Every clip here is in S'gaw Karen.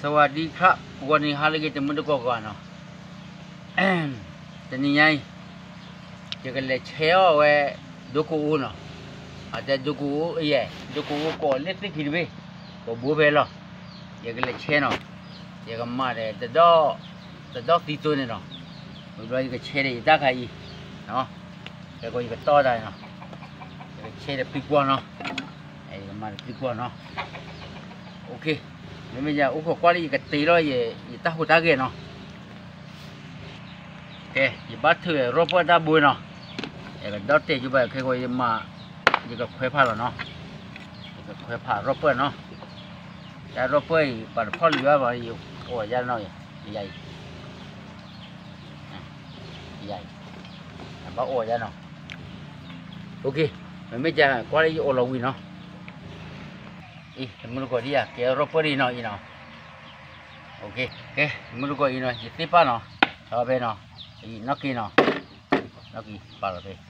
สวัสดีครับ ဂီၤနံၤဟါလၢအဂ့ၤ တမုၢ်တကိးကိးဂၤနီၤ, တနံၤညါအံၤ ယကလဲၤဆဲးအီၣ်ဝဲ ဒိကအိနီၤ, အတဲဒိကအိယဲၢ် ဒိကအိကိးလၢသ့ၣ်ခံတဘ့ၣ်, ကိးဘိဖဲလီၤ, ယကလဲၤဆဲးနီၤ, ယကမၤဒီး တဒီၣ်သံသိန့ၣ်နီၤ, ဝံၤဘျီယကဆဲးဒီးယတၢ်ခါအံၤ, ကဲကီးယကတီၢ်တၢ်နီၤ, ယကဆဲးဒီးပျံၤကွီၢ်နီၤ, ယကမၤဒီးပျံၤကွီၢ်နီၤ, မ့မ့ၢ်ယအိၣ်ခိးကွၢ်လၢယကတ့လီၤ ယတၢ်ဟူးတၢ်ဂဲၤနီၤ, ကဲ ယဘၣ်ထုး rubber တၢ်ဘိနီၤ, ယကဒီၣ်တဲာ်ကၠိဘၣ် ခဲကီးယမၤ ယကခွဲးဖးလီၤနီၤ, ယကခွဲးဖး rubber နီၤ, တၢ် rubber အံၤ ပှၤတဖီၣ်လံၤဘၣ်ဘၣ် ယအီၣ်ယါနီၤ, ယအံၤ ယအံၤ အဘၣ်အီၣ်ယါနီၤ, မ့မ့ၢ်ကကွၢ်လၢယအီၣ်လီၤဝံၤနီၤ, အံၤ တမုၢ်တကိးဒ်ယၤ ကဲ rubber ဒ်နီၤအံၤနီၤ, ကဲ တမုၢ်တကိးအံၤနီၤ ယသ့ၣ်ပၢ်နီၤ, ထီဖဲနီၤ, အံၤနီၣ်က့နီၤ, နီၣ်က့ပာ်လီၤဖဲ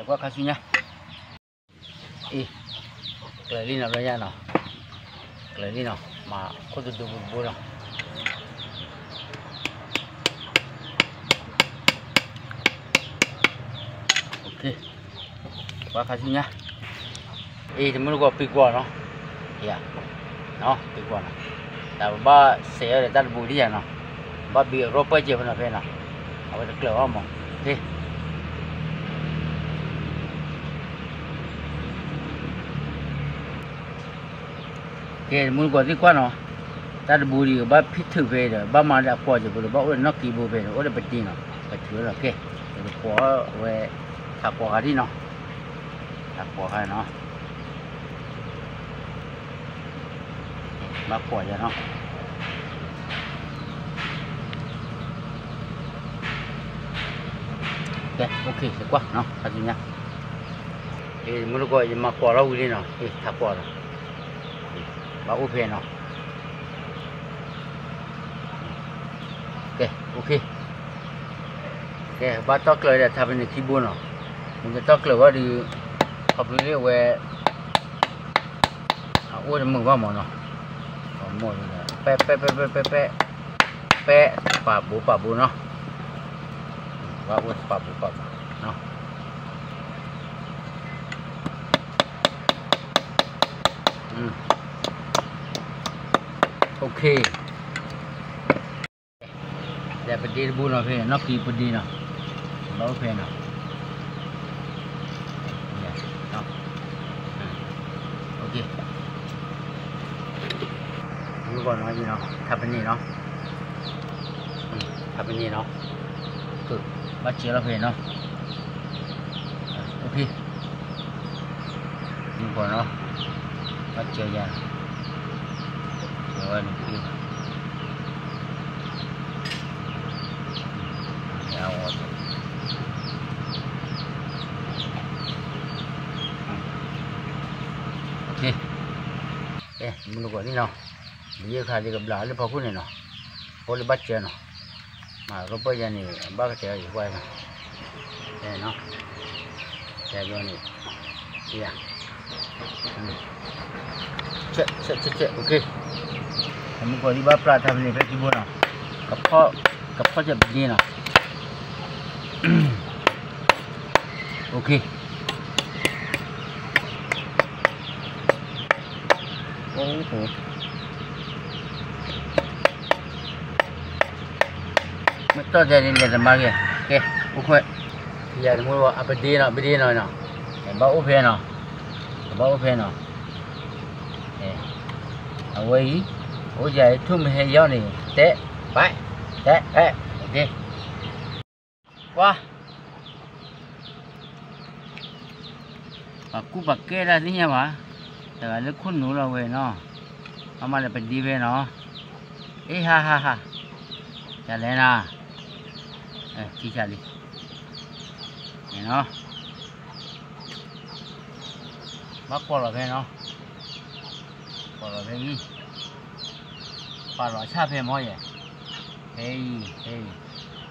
ကွၢ်ခါဆူညါ, အံၤ ကျၢၤလံနီၤ ဘျီညါနီၤ, ကျၢၤလံနီၤ မၤခိၣ်တဒူပူၤတဘိနီၤ, ကွၢ်ခါဆူညါ, အံၤ တမုၢ်တကိးပျံၤကွီၢ်နီၤ, ပျံၤကွီၢ်နီၤ, တၢ်ပဘၣ်စဲးအီၤဒီးတၢ်တဘိဒ်ယၤနီၤ, ဘၣ်ဘံး rubber ကဲဖဲနီၤဖဲနီၤ, အဝဲတကျၢၤဘၣ်မး, ကဲ တမုၢ်တကိးသ့ၣ်ကွၢ်နီၤ, တၢ်တဘိဒ်ကဘၣ်ဖံးထုးဖဲဒီး ဘၣ်မၤလၢအကွီၢ်ကဲဖဲဒီး ဘၣ်အိၣ်ဒီးနီၣ်က့ဘိဖဲဒီး အိၣ်ဒီးပဒ့နီၤ, ပထုးလီၤကဲ, ယကကွီၢ်ဝဲ ထးကွီၢ်ဃာ်ဒ်နီၤ, ထးကွီၢ်ဃာ်နီၤ, ဘၣ်ကွီၢ်ယၤနီၤ, ကဲ ယကွၢ်နီၤ ခါဆူညါ, မုၢ်တကိး ယမၤကွီၢ်လီၤဝံၤလံနီၤ, ထးကွီၢ်လီၤ, ဘၣ်အိၣ်ဖဲနီၤ ကဲ ကဲ ဘၣ်တီၢ်ကျၢၤဒီးထးပနံာ်ခံဘိနီၤ, မ့ၢ်ကတီၢ်ကျၢၤဝဲဒီး ခီဖျိလၢအဝဲ အအိၣ်တမုာ်ဘၣ်မးနီၤ, ပဲ ပဲ ပဲ ပဲ ပဲ ပဲ ပာ်ဘိပာ်ဘိနီၤ, ဘၣ်အိၣ်တပာ်ဘိပာ်ဘိနီၤ, ဒီးပဒ့တဘိနီၤဖဲ နီၣ်က့ပဒ့နီၤ, ဘၣ်အိၣ်ဖဲနီၤ, မုၢ်ဂီၤနီၤ ထးပနံာ်နီၤ, ထးပနံာ်နီၤ, ဘၣ်စၢၤလီၤဖဲနီၤ, မုၢ်ဂီၤနီၤ, ဘၣ်စၢၤယၤ, စၢၤဝဲန့ၣ် မုၢ်ဂီၤနီၤ, လၢယခါလၢကဘျးလၢဖီခိၣ်န့ၣ်နီၤ, အိၣ်လၢဘၣ်စၢၤနီၤ, မၤရိပၢၢ်ယၤန့ၣ် ဘၣ်ကတဲအီၤယကွၢ်နီၤ, တဲဘျီန့ၣ် ဆဲးဆဲးဆဲးဆဲး မုၢ်ဂီၤဒ်ဘၣ်ပျၢ်ထးပနံာ်ဖဲခံဘိနီၤ, ကဖီၣ်ကဲပဒ့နီၤ, မ့ၢ်တီၢ်တဲဒ်လဲၣ်တမၤဂ့ၤ, ကဲ အိၣ်ခွဲး, ယၤတမုၢ်ဂီၤ အပဒ့နီၤ ပဒ့နီၤနီၤ, ဘၣ်အိၣ်ဖဲနီၤ, ဘၣ်အိၣ်ဖဲနီၤ, အဝဲအံၤ အိၣ်ယၤအံၤ ထိၣ်မ့ၢ်ဟဲယီၤန့ၣ် တဲ ဘဲ တဲ ဘဲ ကွၢ် ပှၤကူၣ်ပှၤကဲတၢ်သ့ၣ်ညါဘၣ်, တဂၤလၢခိၣ်နူာ်လီၤဝဲနီၤ, အမၤလၢပဒ့ဖဲနီၤ, အ့ဟါဟါဟါ, ယလဲၤနၤ, ထံဆးလံ, န့ၣ်နီၤ, ဘၣ်ကွၢ်လီၤဖဲနီၤ, ကွၢ်လီၤဖဲအံၤ, ပာ်လီၤဆၣ်ဖဲမီၤယဲၢ်, ဖဲအံၤ ဖဲအံၤ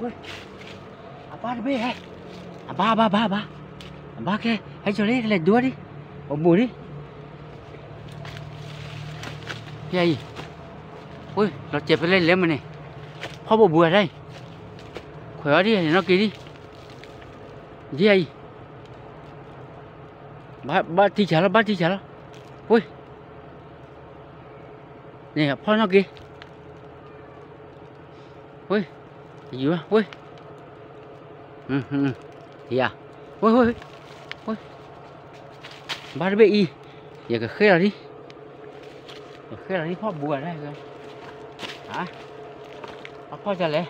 ဝ့ၢ်, အဘါတဘ့ၣ်ဟဲ, အဘါ အဘါ ဘါ ဘါ, အဘါကဲ ဟဲကၠီၤလံ ကလဲၤဒိဒံး, အိၣ်ဘူးဒံး, ဖဲအံၤ, ဝ့ၢ် လီၤစဲးဖဲလဲၣ်လဲၣ်မးန့ၣ်, ဖီၣ်ဘိးဘူးအတၢ်အံၤ, ခွဲးအီၤဒံး ဟဲနီၣ်က့ၤဒံး, ဒ်အံၤ, ဘၣ် ဘၣ်ထံဆးလီၤ ဘၣ်ထံဆးလီၤ, ဝ့ၢ်, န့ၣ် ဖီၣ်နီၣ်က့ၤ ဝ့ၢ်, ယူၤဝ့ၢ်, ယၤ, ဝ့ၢ်, ဝ့ၢ်, ဝ့ၢ်, ဘါတဘ့ၣ်အံၤ, ယကဃဲလီၤဒံး, ယဃဲလီၤဒံး ဖီၣ်ဘူးဂၤဒၣ်, အဖီၣ်ဒ်လဲၣ်,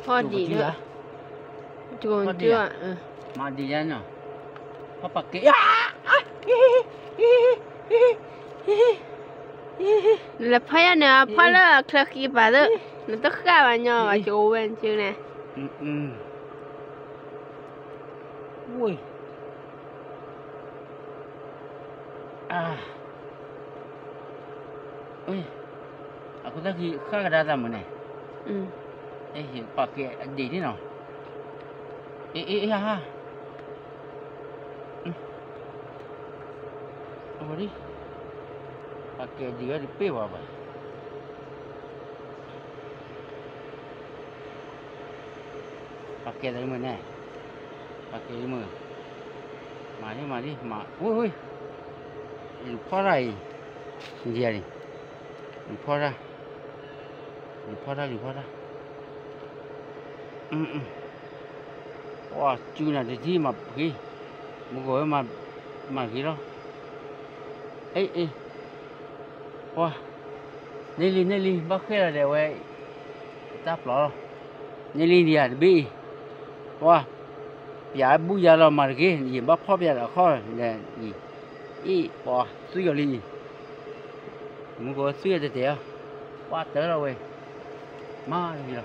ဖီၣ်ဒံးလၢ ဖီၣ်ဒံးလၢ မၤဒ်လဲၣ်နီၤ, ဖီၣ်ပာ်ကဲ လဲၤဖီၣ်ယၤန့ၣ် အဖီၣ်လၢချၢဃံပာ်သ့, နတဃၣ်ဘၣ်ညီဘၣ် ကအိၣ်ဝဲန့ၣ်, ဝ့ၢ်, အခိၣ်သၣ်ခံဃၣ်ကဒါသးမုၢ်န့ၣ်, ပာ်ကဲအဒံးန့ၣ်နီၤ, အ့ အ့ အ့ ဟါ အဝဲဒ်, ပာ်ကဲဒံးဝဲတပ့ၢ်ဝဲဘၣ်, ပာ်ကဲသးမုၢ်န့ၣ်, ပာ်ကဲမုၢ်, မၤဒ်မၤဒ်မၤ, ဝ့ၢ်ဝ့ၢ်, လူၤဖီၣ်တၢ်အံၤ, ဒ်န့ၣ်, လူၤဖီၣ်တၢ်, လူၤဖီၣ်တၢ် လူၤဖီၣ်တၢ် ပှၤစူၤနၤတထံၣ်မၤဂ့ၤ, မူကီၢ်ဝဲမၤဂ့ၤလီၤ, အ့ အ့ ပှၤ, န့ၢ်လံ န့ၢ်လံ ဘၣ်ဃဲလီၤဒီးဝဲ, တၢ်ပျီလီၤ, န့ၢ်လံဒံးဧါတဘ့ၣ်အံၤ, ပှၤ, ပျးဘူၣ်ယါလီၤမၤတဂ့ၤ ယဘၣ်ဖီၣ်ပျးဒီးခီၣ်ဒီးအံၤ, အ့ ပှၤ သွံၣ်ယီၤလံအံၤ, မူကီၢ်ဝဲသွံၣ်ယီၤတဲာ်တဲာ်လီၤ, ပှၤတၢ်လီၤဝဲ, မၤတဂ့ၤလီၤ